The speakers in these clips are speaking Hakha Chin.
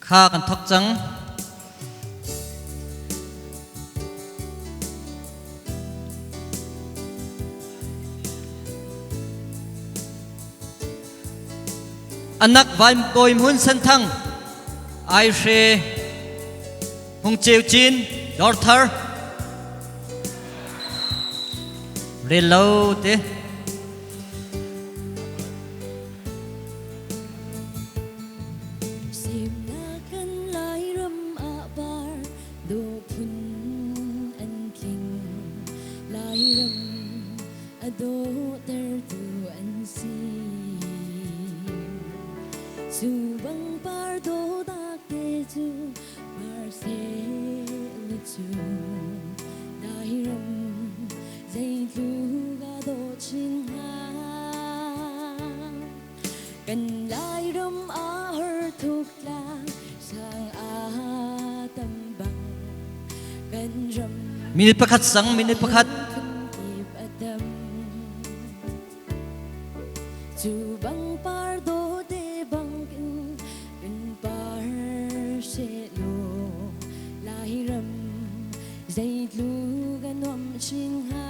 Kha kan thok cang. Anak Vai Bawi Hmun Senthang Aihre Hung Ceu Cin Dawrthar Rel lo te. Semnak kan Lairam ah par dawh phun an tling. Lairam a dawhtertu an si. Cu bang par dawhnak te cu par seh le cu Lairam zeitluk a dawh chin hnga. Kan Lairam ah har thuk tlang sang ah tam bang kan ram Minute pakhat sang, minute pakhat. kip a tam. Cu bang par do te bang in kan par se law Lairam zeitluk a nuam chin hnga.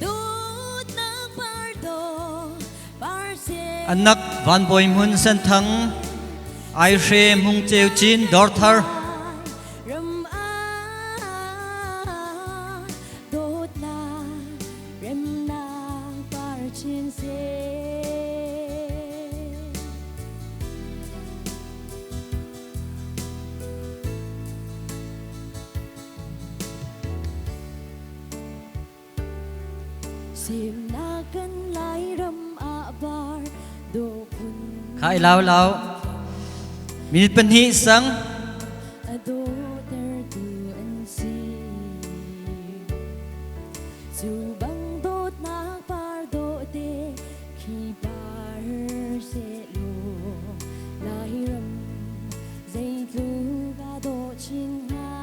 Dawtnak par dawh par se Anak Van Bawi Hmun Senthang Aihre Hmung Ceu Cin Dawrthar ram ah dawtnak remnak par chin seh. Semnak kan Lairam ah bar dawh phun Kha i lau lau. Minute pahnih sang. a dawhtertu an si. Cu bang dawtnak par dawh te khi par sehlaw Lairam zeitluk aa dawh chin hnga.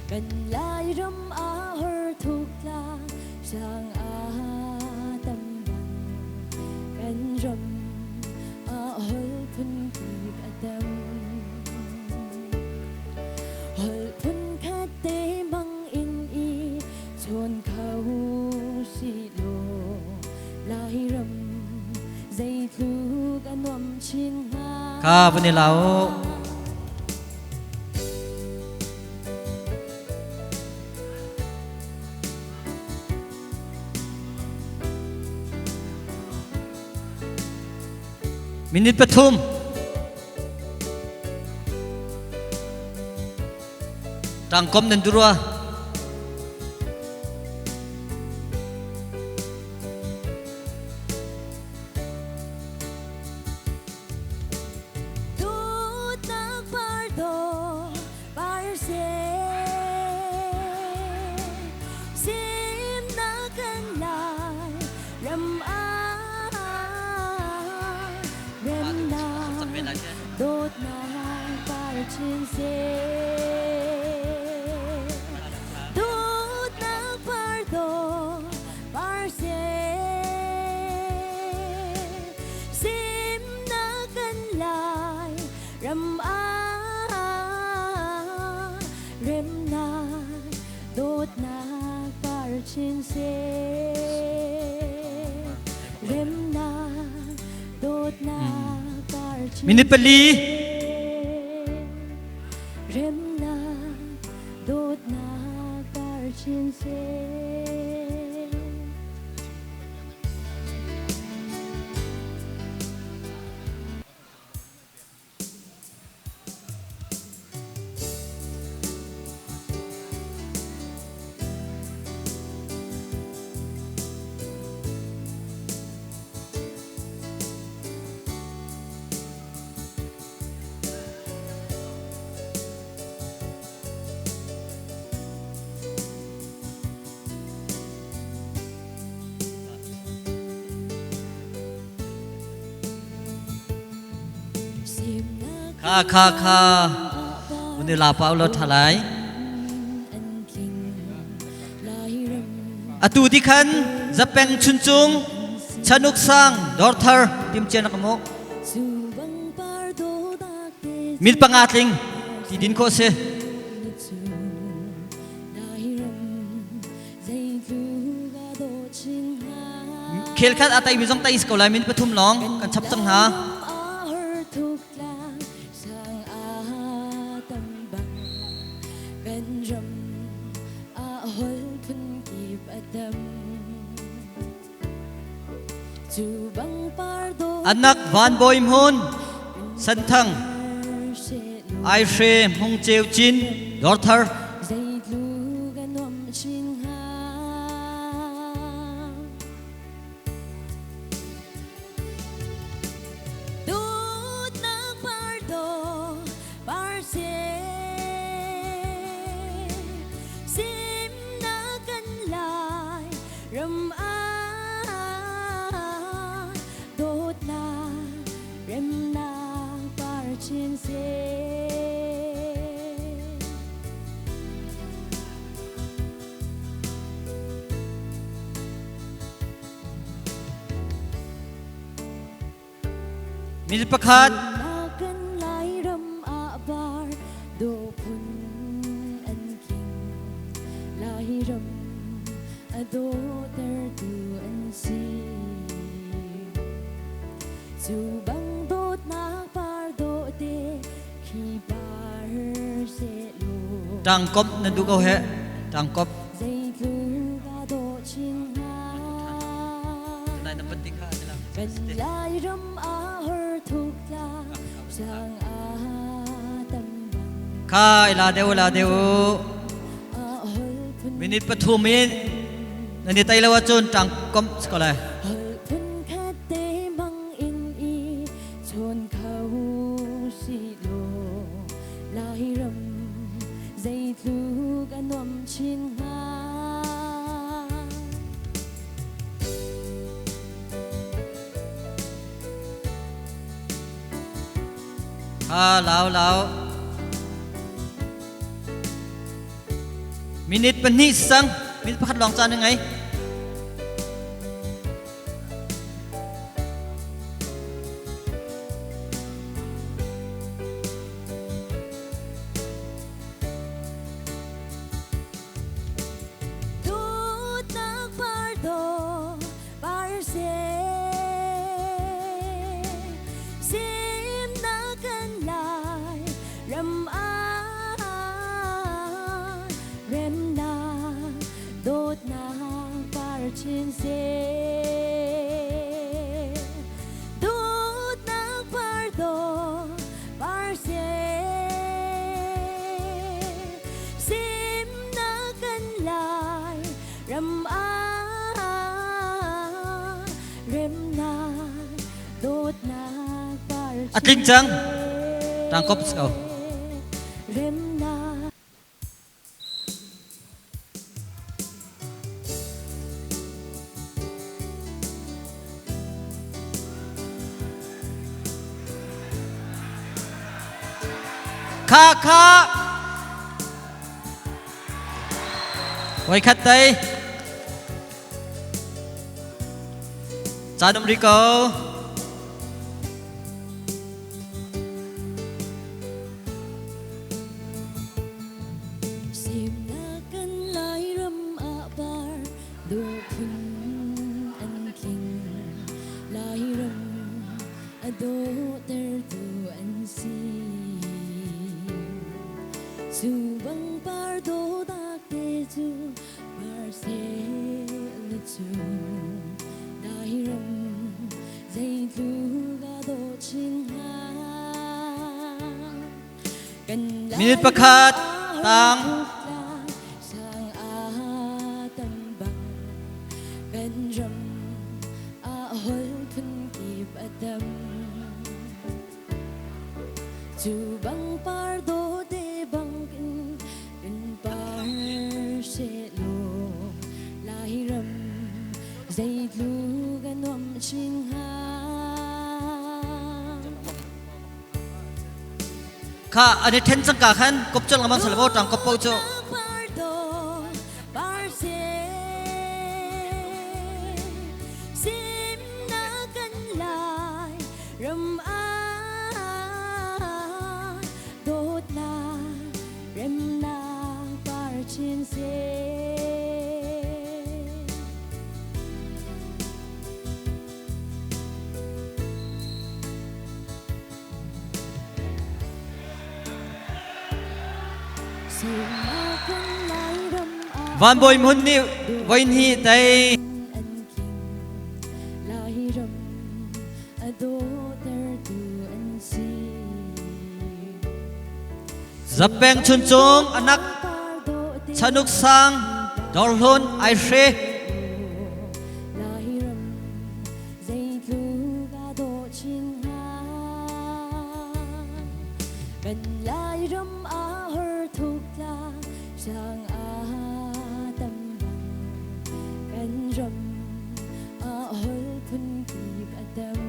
Kan Lairam ah hor thuk tlang sang ah tam bang kan ram ah hol phun kip a tam. Hol phun khat te mang in i chawn kho si law Lairam zeitluk a nuam chin hnga. Kha van i lau. Minute pathum. Tangkom nan durua. Dawtnak par dawh par seh Semnak kan lai ram ah remnak dawtnak par chin seh Dawtnak par dawh par seh Semnak kan lai ram ah remnak dawtnak par chin seh Remnak dawtnak par chin Minute pali. Remnak dawtnak par chin seh. Kha kha kha un la pau lo thalai. Atu ti khan Zapeng Chuncung, Chanuk Sang, Dawrthar, Timcia na ka mu. Mil panga tling ti din khawh si. Khel khat a tai mi zong tai ko lai min pathum lawng kan chap cang hna. Anak Van Bawi Hmun, Senthang, Aihre Hmung Ceu Cin, Dawrthar. Mil pakhat. Tangkop na duh ko he. Tangkop. Kha ila deu la deu. Minute pathum in nan i tai lo ahcun tangkomh si ko lai. Ha lau lau. Minute pahnih sang minute pakhat lawng caan na ngei. A tling cang. Tangkop ko. Kha kha. Voikhat tei. Caan um rih ko. Minute pakhat tang. Kha an i then cangka khan kop col lengmang selaw tang kop paoh cu. Van Bawi Hmun nih voi hnih tei. Zappeng Chuncung anak Chanuk Sang Dorhlun Aihre. Kan Lairam a hor thuk tla sang a tam bang kan ram a hol phun kip a tam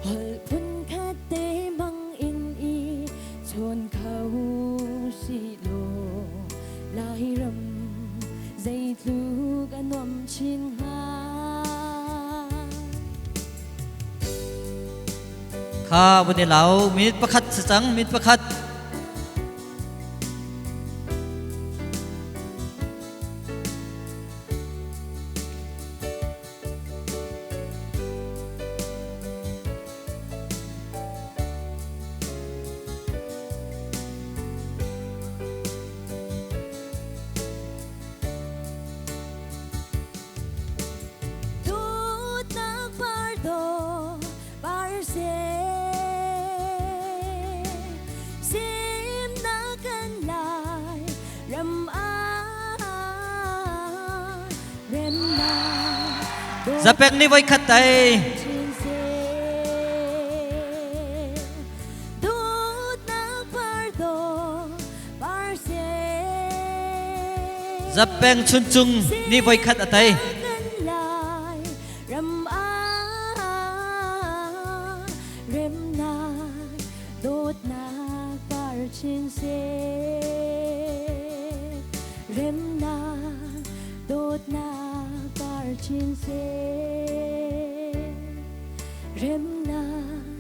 hol phun khat te mang in i chawn kho si law Lairam zeitluk a nuam chin hnga. Kha vun i lau minute pakhat si cang minute pakhat. Dawtnak par dawh par seh Semnak kan lai ram ah remnak Zapek nih voikhat tei. chin seh Dawtnak par dawh par seh Zappeng Chuncung nih voikhat a tei. Kan lai ram ah remnak dawtnak par chin seh remnak dawtnak par chin seh remnak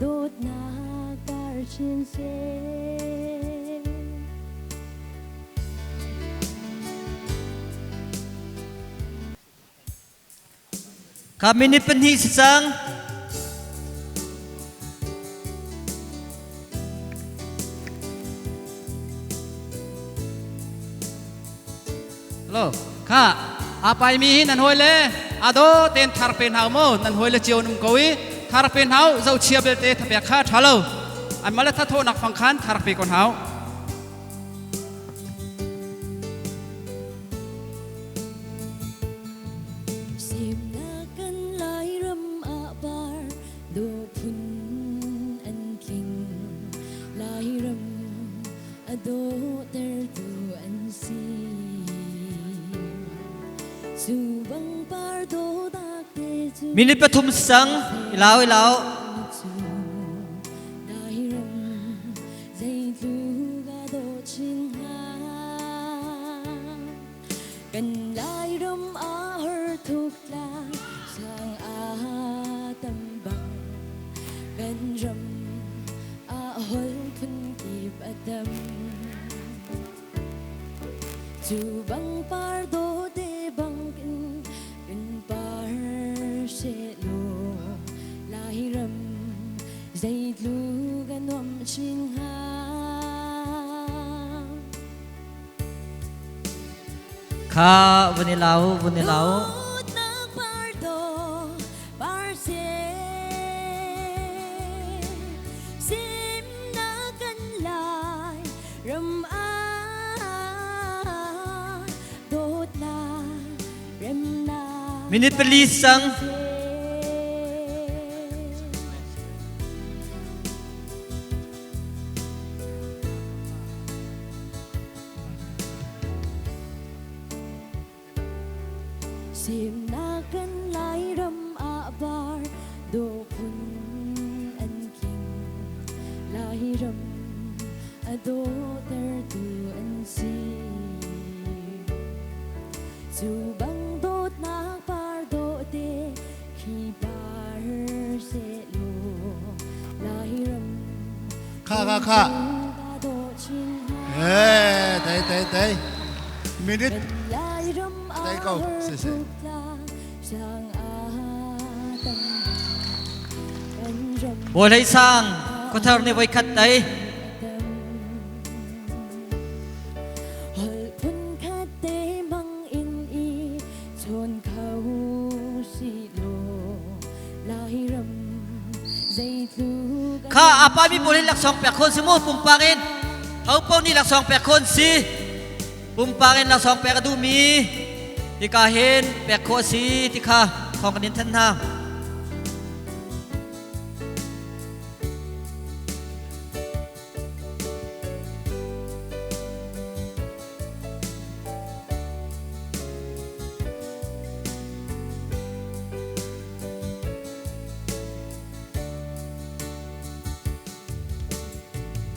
dawtnak par chin seh. Ka minute pahnih si cang. Hello. Kha apai mi hi nan hoi le ado ten thar pe hau mo nan hoi le chiao num ko i thar pe hau zo chia belte thapek kha thalo an mala tha tho nak fang khan thar pe kon hau. Semnak kan Lairam ah par dawh phun an tling. Lairam a dawhtertu an si. Cu bang par dawhnak te cu Minute pathum sang i lau i lau. cu Lairam zeitluk a dawh chin hnga. Kan Lairam a har thuk tlang sang a tam bang kan ram a hol phun kip a tam. Cu bang par dawh te bang in kan par seh law Lairam zeitluk a nuam chin hnga. Kha vun i lau vun i lau. Dawtnak par dawh par seh Semnak kan lai ram ah dawtnak remnak Minute pali sang. seh. Semnak kan Lairam ah par dawh phun an tling. Lairam a dawhtertu an si. Cu bang dawtnak par dawh te khi par seh law Lairam Kha kha kha. zeitluk a dawh chin hnga. Eh, tei tei tei. Minute Kan Lairam Tei a ko, har si si. thuk tlang sang a tam kan ram Bawi Hlei Sang khuathar nih voikhat tei. a tam. Apa mi pawl hi laksawng pek khon si mu pumpak in. Ho paoh nih laksawng pek khon si. Pumpak in laksawng pek a duhmi hika hin pek khawh a si ti kha thawng kan in thanh hna.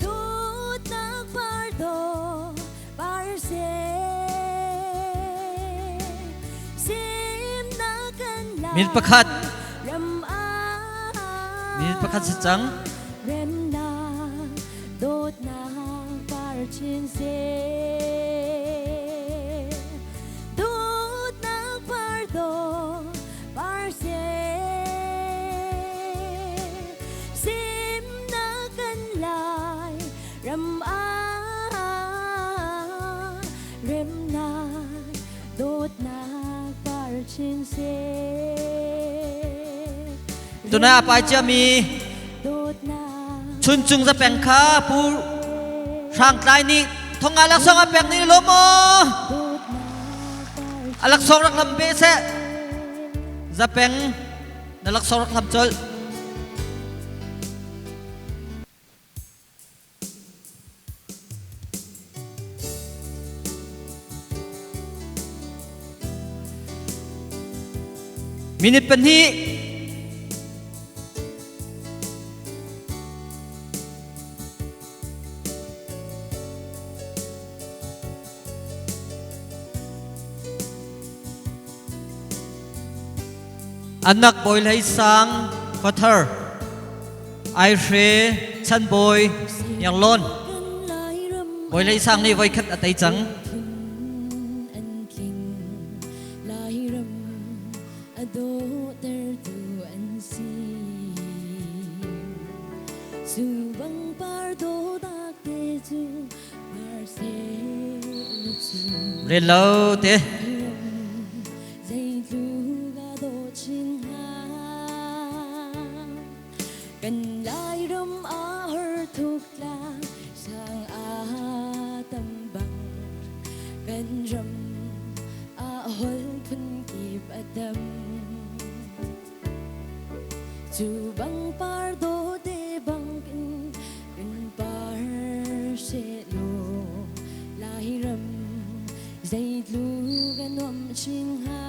Dawtnak par dawh par seh Semnak kan lai Minute pakhat. ram ah Minute pakhat si cang. Remnak dawtnak par chin seh Dawtnak par dawh par seh Semnak kan lai ram ah Remnak dawtnak par chin seh Tunai a pai ciami Dawtnak Chuncung zapeng kha Pu Hrang Tlai nih thonga laksawng a pek ni lo maw? Dawtnak par A laksawng rak hlam pe seh. Zapeng na laksawng rak hlam colh. Minute pahnih. Anak Bawi Hlei Sang Khuathar Aihre Chan Bawi Hniarlawn Bawi Hlei Sang nih voikhat a tei cang. An tling Lairam a dawhtertu an si. Cu bang par dawhnak te cu par seh na cu. Rel lo te. Zeitluk a dawh chin hnga. Kan Lairam ah har thuk tlang sang ah tam bang kan ram ah hol phun kip a tam. Cu bang par dawh te bang in kan par sehlaw Lairam zeitluk a nuamh chin hnga.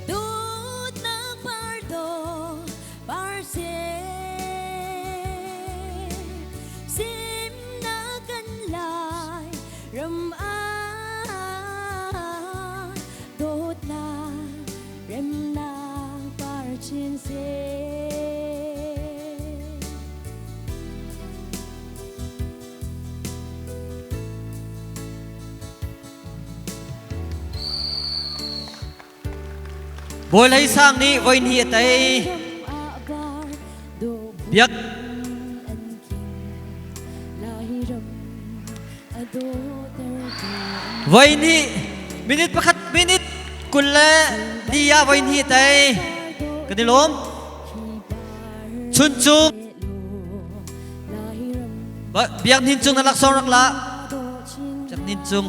Dawtnak par dawh par seh Semnak kan lai ram ah dawtnak remnak par chin seh. Bawi Hlei Sang nih voi hnih a tei. Biak voi hnih minute pakhat minute 24 ah voi hnih a tei. Kan i lawm. Chuncung Biak Hnin Cung na laksawng rak la. Biak Hnin Cung.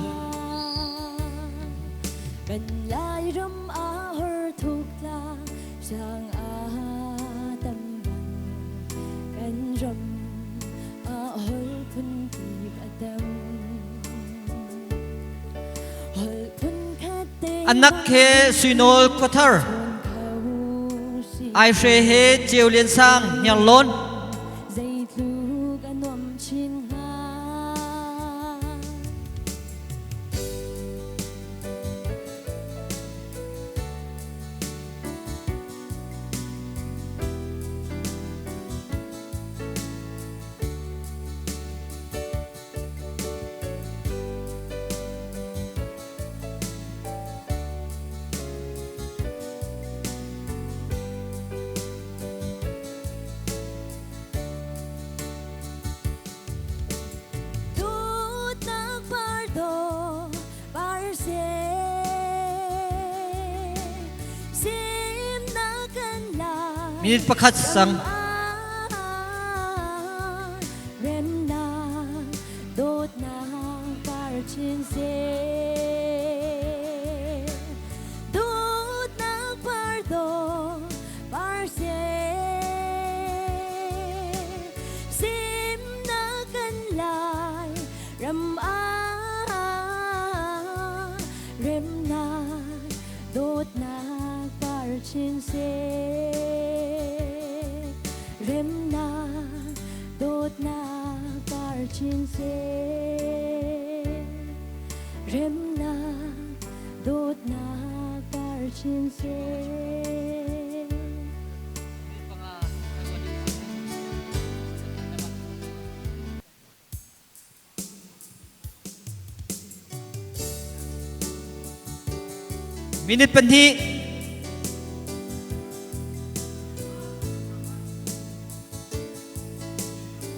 Kan Lairam a hor thuk tla sang a tam bang kan ram a hol phun kip a tam hol phun khat te Anak he Suinawl Khuathar. Aihre he Ceu Lian Sang Hniarlawn. Zeitluk a nuam chin hnga. Minute pakhat sang. Dawtnak par chin seh remnak dawtnak par chin seh remnak dawtnak par chin seh. Minute pahnih.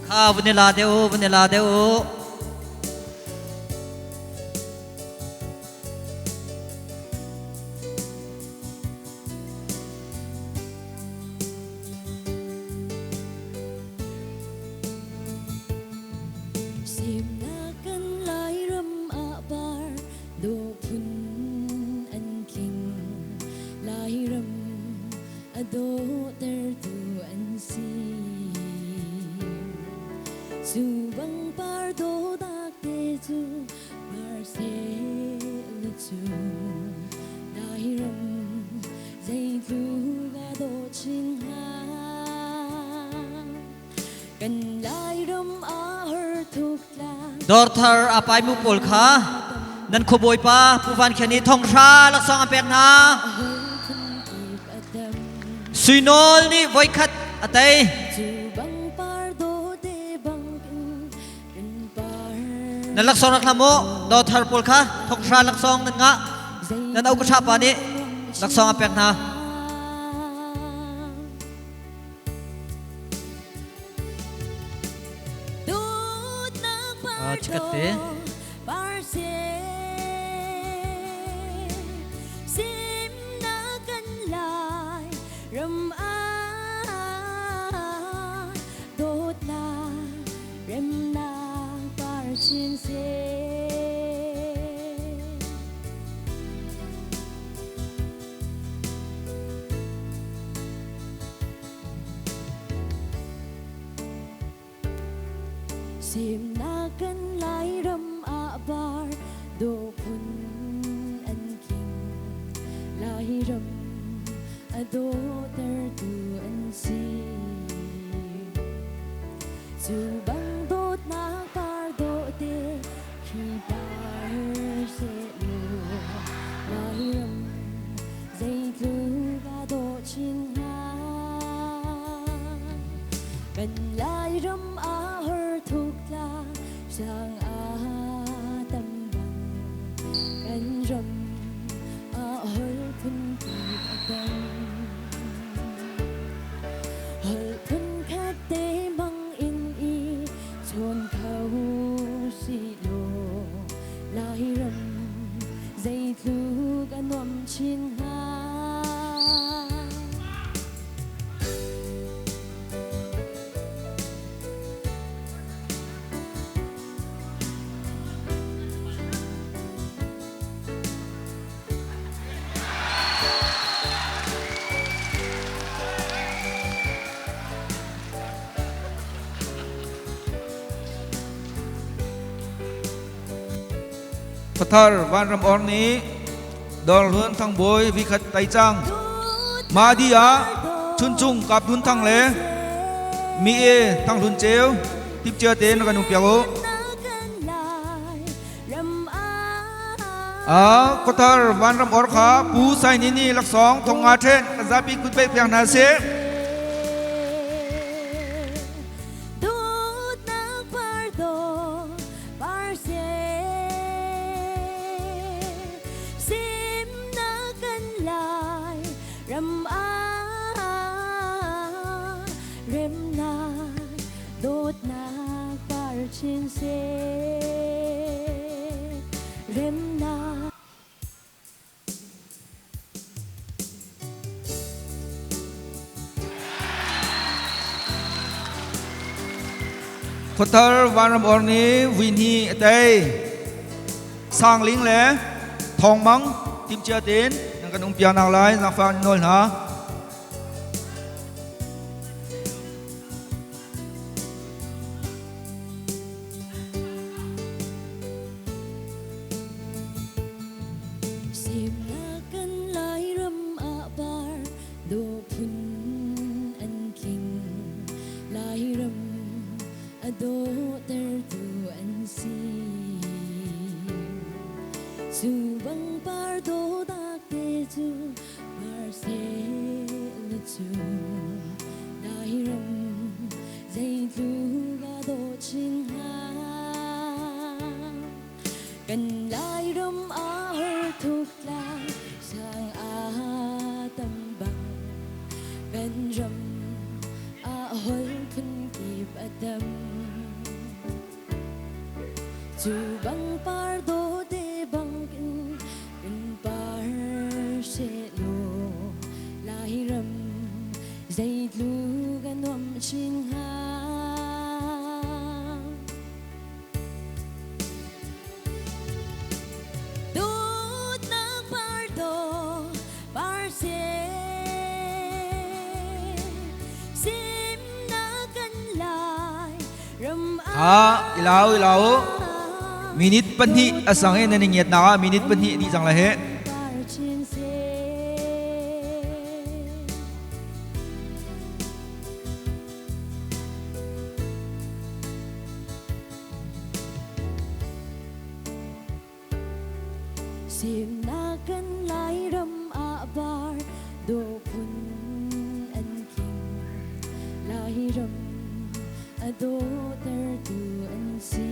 Kha vun i la deuh u, vun i la deuh u. Semnak kan Lairam ah par dawh phun an tling. Lairam a dawhtertu an si. Cu bang par dawhnak te cu par seh la cu Lairam zeitluk a dawh chin hnga. Kan Lairam ah har thuk tlang. Dawrthar a paimu pawl kha nan khuabawi pa Pu Van Khen nih thonghra laksawng an pek hna. Suinawl nih voikhat a tei. Nan laksawng rak hlam u. Dawrthar pawl kha thonghra laksawng nan ngah. Nan au ka pa nih laksawng a pek hna. Chikat te. Remnak par chin seh. Semnak kan Lairam ah par dawh phun an tling. Lairam a dawhtertu an si. Cu bang dawtnak par dawh te khi par sehlaw Lairam zeitluk a dawh chin hnga. Kan Lairam ah har thuk tla sang ah tam bang kan ram ah hol phun kip a tam. Hol phun khat te mang in i chawn kho si law Lairam zeitluk a nuam chin hnga. Khuathar Vanram Or nih Dawrhlun Thangbawi vikhat tai cang. Mah di ah Chuncung Kap Hlun Thang le Mi E Thang Hlun Ceu tipcia tein rak kan um piak u. Khuathar Vanram Or kha Pu Sai Ni nih laksawng thong nga ṭhen kan zapi kut pek piak hna sih. Ram ah remnak dawtnak par chin seh remnak. Khuathar Vanram Or nih vui hnih a tei. Sangling le Thawngmang timhcia tein nan kan umpiak nak lai zaangfah in nawl hna. Semnak kan Lairam ah par dawh phun an tling. Lairam a dawhtertu an si. Cu bang par dawhnak te cu par seh la cu Lairam zeitluk a dawh chin hnga. Kan Lairam ah horthuk tlang sang ah tam bang kan ram ah holh phunkip a tam. Cu bang par dawte bangin kan par sehlaw Lairam zeitluk a nuamh chin hnga. Dawtnak par dawh par seh Semnak kan lai ram Ah, ilau ilau minute 2 a sang i nan i ngiat nak ah minute 2 dih cang lai he. Par chin seh. Semnak kan Lairam ah bar dawh phun an tling. Lairam a dawhtertu an si.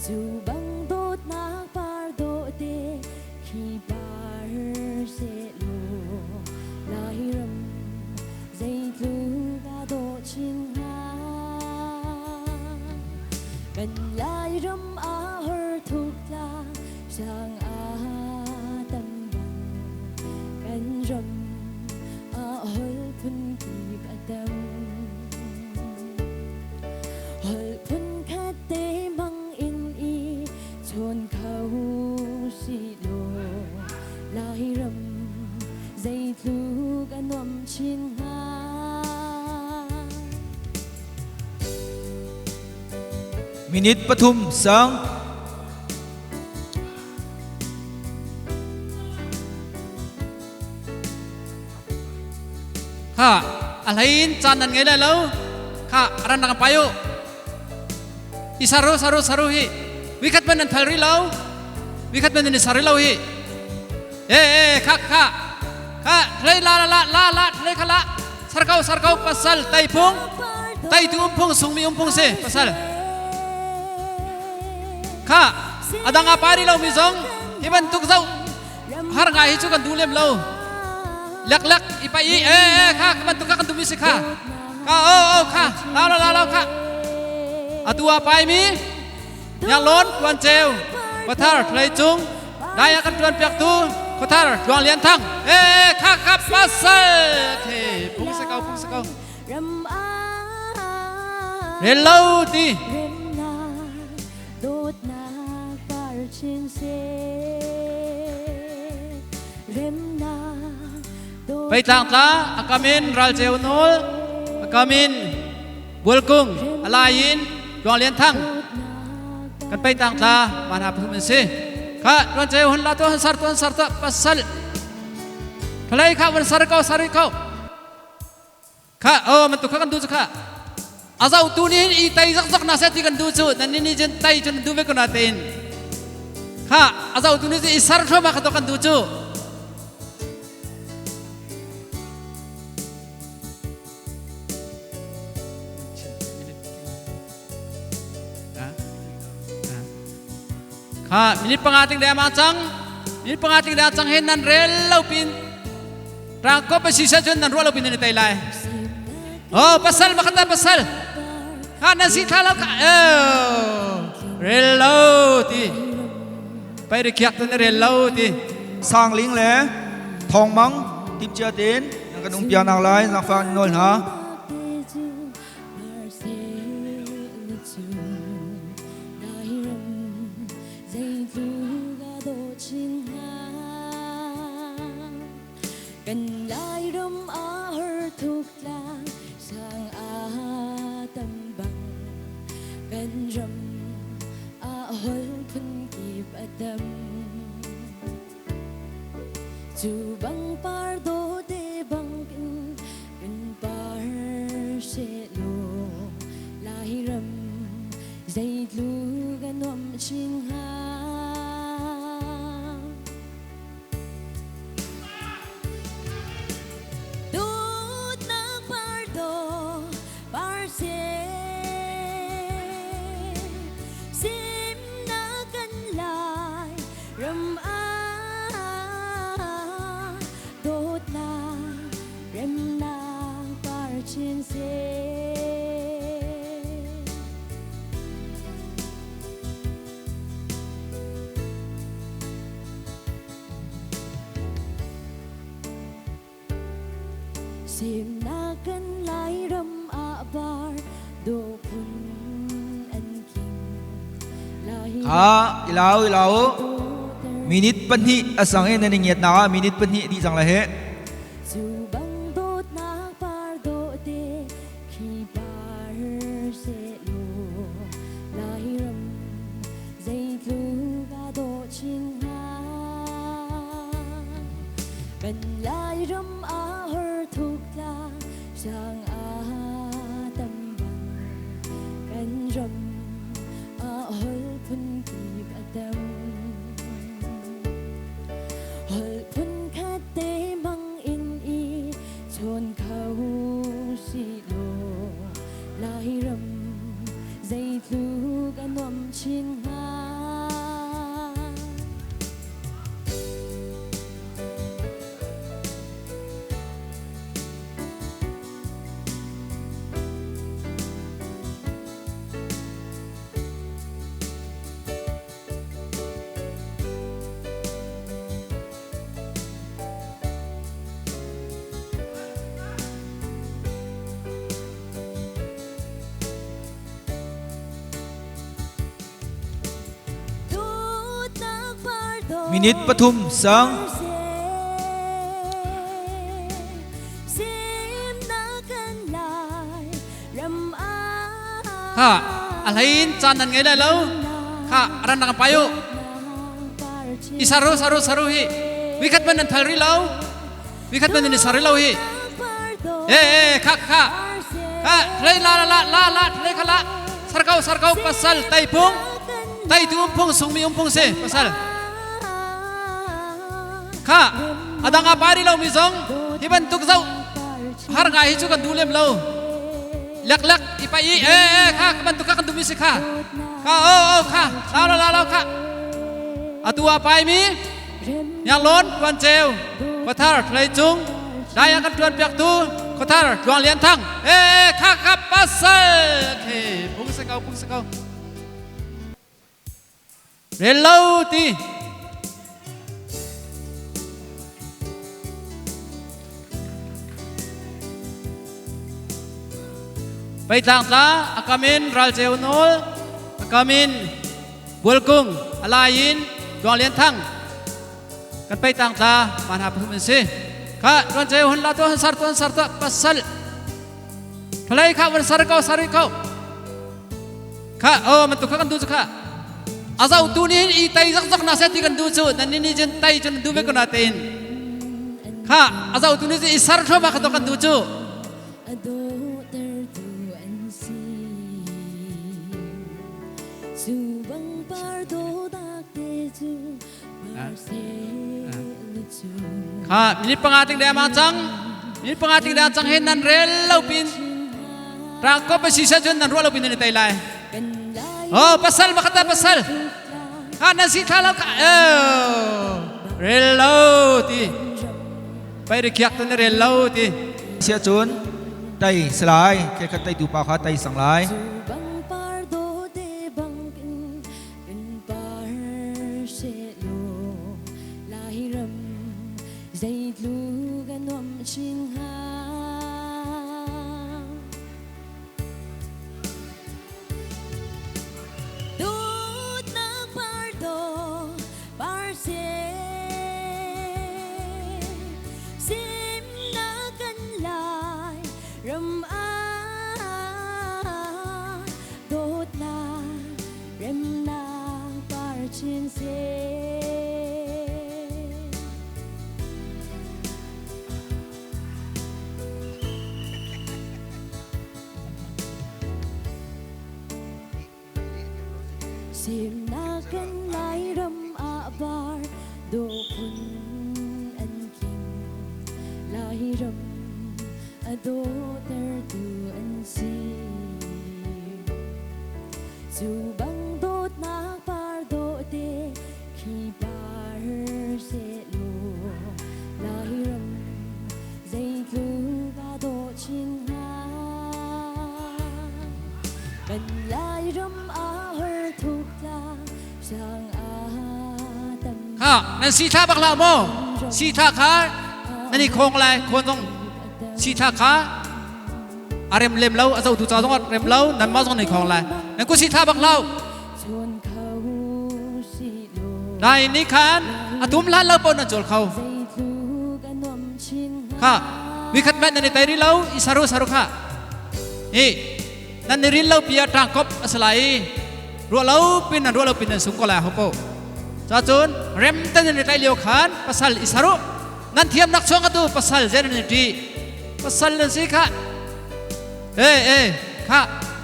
Cu bang dawtnak par dawh te khi par sehlaw Lairam zeitluk aa dawh chin hnga. Kan Lairam ah horthuk tlang sang ah tam bang kan ram ah holh phunkip a tam. Holh phunkhat te mang in i chawn kho sihlaw Lairam zeitluk a nuam chin hnga. Minute 3 sang. Kha a hlei in caan nan ngei lai lo. Kha ran nak pai u. I saru saru saru hi vikhat man nan thal ri lo. Vikhat man nan i sar lo hi. E e kha kha kha thlei la la la la la thlei kha la sar ko sar ko pasal tai phung tai tu um phung sung mi um phung se pasal kha adang a pari lo mi zong hi bantuk zau har ngai hi cu kan duh lem lo lek lek i pai i e e kha ka bantuk kha kan duh mi si kha ka o o kha la la la la kha atu a pai mi Nyaklon tuan ceu Khuathar thlei cung dai a kan tuan piak tu Khuathar Tluang Lian Thang e kha kha pasal okay pung se kau pung se kau rel lo ti Dawtnak par chin seh remnak Peitlang tla akamin ralceu nawl akamin Bualkung alayin Tluang Lian Thang kan peitang tla mana pathum an si kha tuan ceu hun la to hun sar tuan sar to pasal thalai kha van sar ko sar ko Kha oh man tu kha kan du chu kha azau tu ni i tai zak zak na se ti kan du chu nan ni ni jen tai chun du ve ko na te in kha azau tu ni i sar thro ma kha to kan du chu kha minute 5 ting le ma chang minute 5 ting le chang hen nan rel lo pin Rang ko pa sisa cun nan ruah lo pin nan i tei lai. Oh, pasal makata pasal. Kha nan si thla lo ka. Oh, rel lo ti. Pai ri khiak tu na rel lo ti. Sangling le Thawngmang timcia tein nan kan um piak nak lai zaangfah in nawl hna. Lairam a har thuk tlang sang a tam bang kan ram a hol phun kip a tam. Cu bang par do te bang in kan par se law Lairam zeitluk a nuam chin hnga. Dawtnak par dawh par seh, semnak kan lai ram ah dawtnak remnak par chin seh. Semnak kan Lairam ah par dawh phun an king. Kha ilau ilau minute 2 a sang i nan i ngiat nak ah minute 2 dih cang la he. Cu bang dawtnak par dawh te khi par sehlaw Lairam zeitluk aa dawh chin hnga. Kan Lairam aa hor thuk tlang sang aa tam bang kan ram ah hol phun kip a tam. Hol phun khat te mang in i chawn kho si law Lairam zeitluk a nuam chin hnga. Minute 3 sang. Kha a hlei in caan nan ngei lai lo. Kha ran nak pai u. I saru saru saru hi. Vikhat man nan thal ri lo. Vikhat man nan i sar lo hi. E e kha kha. Kha thlei la la la la la thlei kha la. Sarkau sarkau pasal tai phung. Tai tu um phung sungmi um phung se pasal. Kha adang a pari lo mi zong hi bantuk zau har ngai hi cu kan duh lem lo lek lek i pai i e e kha ka bantuk kha kan duh mi si kha kha o o kha la la la la kha atu a pai mi Ngianglon Tuan Ceu Khuathar Thlei Cung dai a kan tuan piak tu Khuathar Tluang Lian Thang e e kha kha pasal okay pung se ko pung se ko Rel lo ti. Peitlang tla a kam in Ralceu Nawl, a kam in Bualkung, a lai in Tluang Lian Thang. Kan peitlang tla man ha pathum an si. Kha Tuan Ceu hun la to hun sar to hun sar to pasal. Thalai kha van sar ko sar ko. Kha oh man tu kha kan du chu kha azau tu ni i tai zak zak na se ti kan du chu nan ni ni jin tai chun du ve ko na tein kha azau tu ni i sar tho ma kha to kan du chu kha minute 5 ting de ma chang minute 5 ting de chang hen nan rel lo pin Rang ko pa sisa chun nan ruah lo pin nan tai lai. Oh, pasal makata pasal. Ha nan si thla lo ka. Oh, rel lo ti. Pai ri khiak tu na rel lo ti. Sia cun tai salai ke khat tai tu pa kha tai sang lai. Zeitluk a nuamh chin hnga. Dawtnak par dawh par seh. Ram ah dawtnak remnak par chin seh. Semnak kan Lairam ah par dawh phun an tling. Lairam a dawhtertu an si. Cu bang dawtnak par dawh te khi par sehlaw Lairam zeitluk aa dawh chin hnga. Kan Lairam ah hor thuk tla sang ah tam. Kha nan si thla bak hlah maw? Si thla kha nan i khong lai khawn zong si thla kha a rem lem lo a zotu ca zong a rem lo nan mah zong nan i khong lai nan ku si thla bak hlah. Lai ni khan a tum hlan lo pon nan cawl kho. Kha vikhat met nan i tai ri lo i saru saru kha. Hi nan i rin lo pia tang kop asala i ruah lo pin nan ruah lo pin nan sung ko lai ho po. Cha cun rem ten nan i tlai lio khan pasal i saru nan thiam nak chuang atu pasal zen nan i ti pasal nan si kha e e kha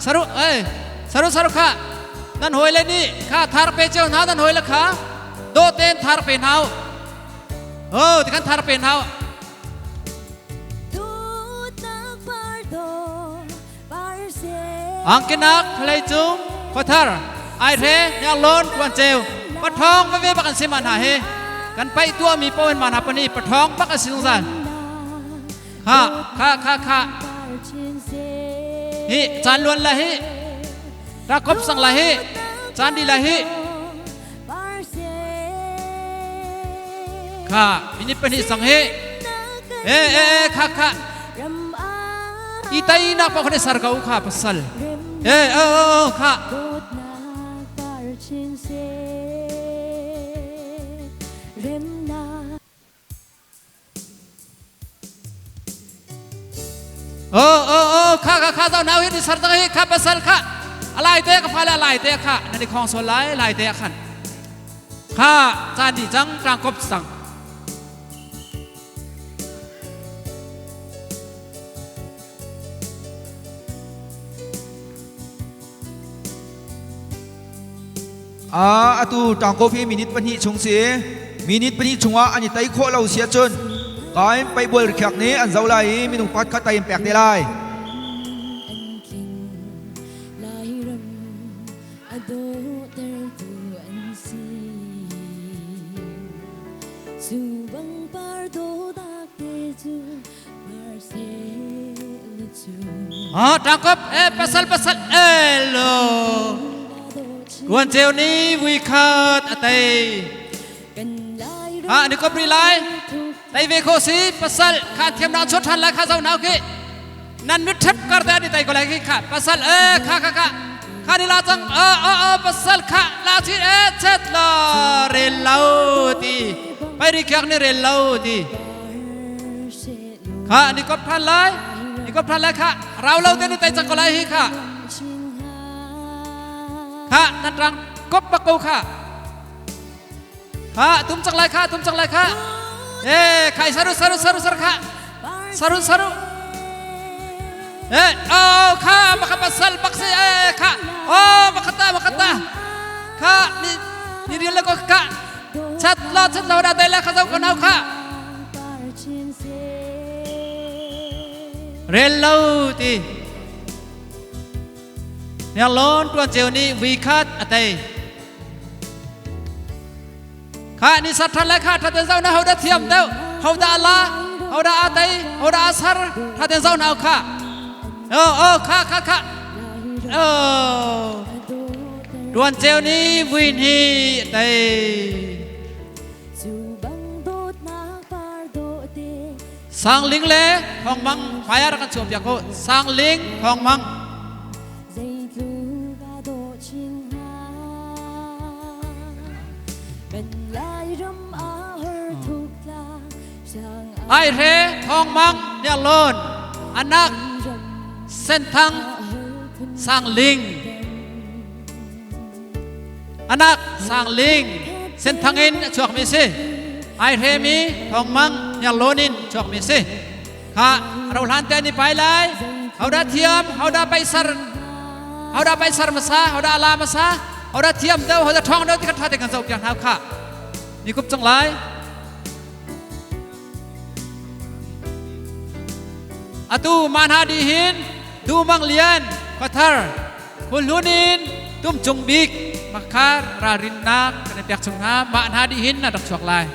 saru e saru saru kha nan hoi le ni kha thar pe cheu hna nan hoi le kha do ten thar pe nau oh ti kan thar pe nau. Angkinak thleicung khuathar aihre nyaklon tuanceu pathong veve bak an si ma hna hi kan paih tuahmi paoh in ma hna pani pathong bak an si zungzal. Kha kha kha kha hi caan luan la hi rakop sang la hi caan di la hi kha minute pahnih sang hi e e e kha kha i tai nak pa khone sar ko kha pasal e o o kha. Oh oh oh kha kha kha zau nau hi ni sar tak hi kha pasal kha alai te ka fa le alai te kha na ni khong sol lai lai te khan kha caan di cang tang kop sang. A atu tangkop hi minute pahnih chung si minute pahnih chungah an i tei khawh lo si ahcun kain paibual rikhiak nih an zoh lai i minung pakhat khat tai in pek te lai. Ha tangkop e pasal pasal elo Tuan ceu ni vui khat a tei ha ni kop ri lai tei ve kho si pasal kha thiam na chot than lai kha zau nau ki nan mit thep kar te ni tai ko lai ki kha pasal e kha kha kha kha ni la chang a a a pasal kha la chi e chet la re lau ti pai ri kyak ni re lau ti kha ni kop than lai ni kop than lai kha rau lo te ni tai chang ko lai hi kha kha nan rang kop bak ko kha kha tum chak lai kha tum chak lai kha e khai saru saru saru saru kha saru saru e oh kha maka pasal baksi e kha oh makata makata kha ni ni rial ko kha chat la chat la da dai la kha zau ko nau kha rel lo ti Nelon tuan ceu nih vui khat a tei. Kha ni sat than lai kha thaten zau na ho da thiam deuh ho da la ho da a tei ho da a sar thaten zau na kha o o kha kha kha o tuan ceu nih vui ni tei. Sangling le Thawngmang hmai ah rak kan chuah piak u. Sangling Thawngmang. Ai hre Thawngmang Nialon anak. Senthang Sangling anak Sangling Senthang in a chuakmi si ai hremi Thawngmang Hniarlawn in chuakmi si kha rohlan te ni pai lai hoda thiam hoda paisar hoda paisar masa hoda ala masa hoda thiam deuh hoda ṭhawng deuh ti kha ṭha te kan zoh piak hna kha ni kup cang lai Atu manha di hin Du Mang Lian khuathar Khuhlun in Tum Cung Bik makhar ralrinnak kan i pek chung hna mah hna di hin na rak chuak lai.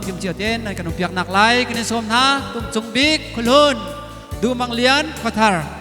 Tim cio ten nan kan um piak nak lai kan in sawm hna Tum Cung Bik Khuhlun Du Mang Lian khuathar.